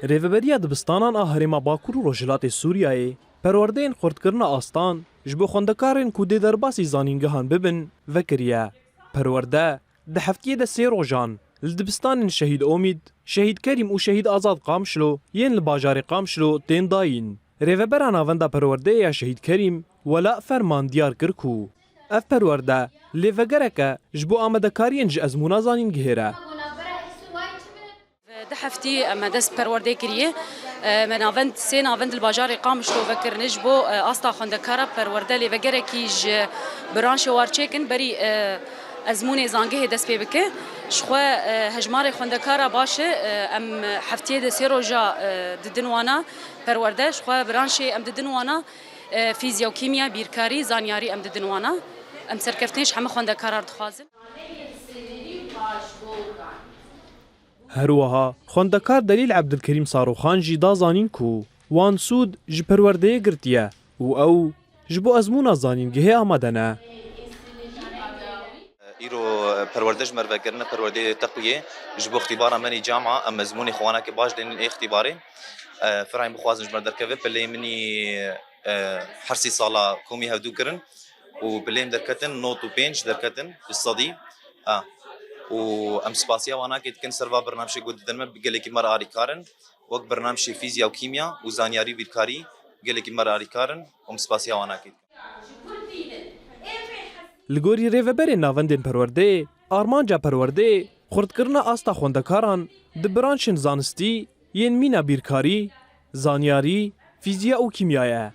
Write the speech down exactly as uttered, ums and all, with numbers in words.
Rêveberiya dibistanan a Herêma Bakur û Rojhilatê Sûriyeyê perwerdeyên xurtkirina astan ji bo xwendekarên ku dê derbasî zanîngehan bibin, vekiriye. Perwerde di heftiyê de sê rojan li dibistanên Şehîd Omîd, Şehîd Kerîm û Şehîd Azad Qamişlo yên li bajarê Qamişlo tên dayîn. Rêvebera Navenda Perwerdeyê ya Şehîd Kerîm, Wela Ferman, diyar kir ku ev perwerde lêvegerek e ji bo amadekariyên ji ezmûna zanîngehê re. Di heftî em e dest perwerdê kiriye. E, me navend, sê navend li bajarê Qamişlo vekirine ji bo, e, asta xwendekara perwerde lêvegerekî ji branşê war çêkin berî, e, ezmûnê zangehê dest pê bike. Ji xwe, e, hejmarê xwendekara baş e, e, em heftiyê de sê roja, e, didin wana perwerde. Ji xwe branşê em didin wana, e, fîzya û kîmya, bîrkarî, zanyarî em didin wana. Em serkeftinê ji hemî xwendekaran dixwazin. Her wiha xwendekar Delîl Ebdilkerîm Saroxan jî da zanîn ku wan sûd ji perwerdeyê girtiye û ew ji bo ezmûna zanîngehê amade ne. Îro perwerde ji me re vekirine, perwerdeyê teqwiyê ji bo îxtîbara me nî cama, em ezmûnê xwe wanakê baş dênin ê îxtîbarê. Firayên bixwazin ji me re derkeve, pileyê min î, e, her sê sala komî hevdû kirin û pileyên derketin nod û pênc derketin, bi sedî. Ha. Û em spasiya wanakê dikin ser va bernamşê ku didin me, gelekî me re alîkar in. Wek bernamşê fîzya û kîmya û zanyarî û bîrkarî gelekî me re alîkar in û em spasiya wanakê dikin. Li gorî rêveberên navendên perwerdeyê, armanca perwerdeyê xurtkirina asta xwendekaran di branşên zanistî yên mîna bîrkarî, zanyarî, fîzya û kîmya ye.